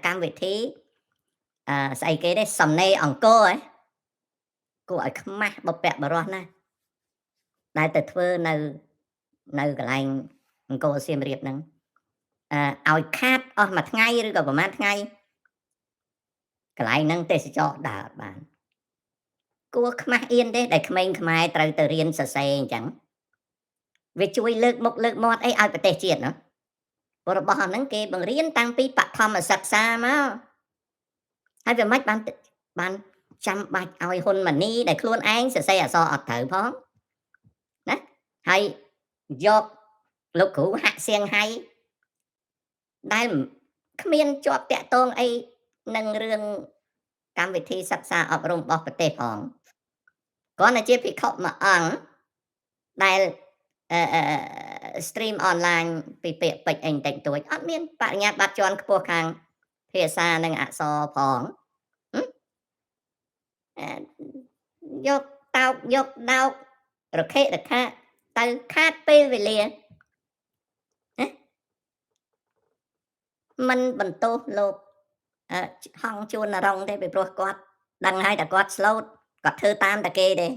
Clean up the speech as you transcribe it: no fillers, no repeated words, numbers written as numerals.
កម្មវិធីអឺស្អីគេទេសំណេរអង្គរហ៎គួរឲ្យខ្មាស់បពៈបរោះណាស់ដែលទៅធ្វើនៅនៅកន្លែងអង្គរសៀមរាបហ្នឹងអឺឲ្យខាតអស់មួយថ្ងៃឬក៏ប្រហែលថ្ងៃកន្លែងហ្នឹងទេសចរដើរអត់បានគួរខ្មាស់អៀនទេដែលក្មេងខ្មែរត្រូវទៅរៀនសរសេរអញ្ចឹងវាជួយលើកមុខលើកមាត់អីឲ្យប្រទេសជាតិណាព្រោះរបស់ហ្នឹងគេបង្រៀនតាំងពីបឋមសិក្សាមកហើយវាមិនបានបានចាំបាច់ឲ្យហ៊ុនម៉ាណីដែលខ្លួនឯងសរសេរអក្សរអត់ត្រូវផងណាហើយយកលោកគ្រូហាក់សៀងហៃដែលគ្មានជាប់តាក់ទងអីនឹងរឿងកម្មវិធីសិក្សាអប់រំរបស់ប្រទេសផងគ្រាន់តែជាភិក្ខុមួយអង្គដែលអឺ stream online ពីពាក្យពេចន៍អីបន្តិចបន្តួចអត់មានបរិញ្ញាបត្រជាន់ខ្ពស់ខាងភាសានិងអក្សរផងយកតោកយកដោករខិរខាទៅខាតពេលវេលាណាមិនបន្ទោសលោកហងជួននរងទេពីព្រោះគាត់ដឹងហើយតែគាត់ slow គាត់ធ្វើតាមតែគេទេ។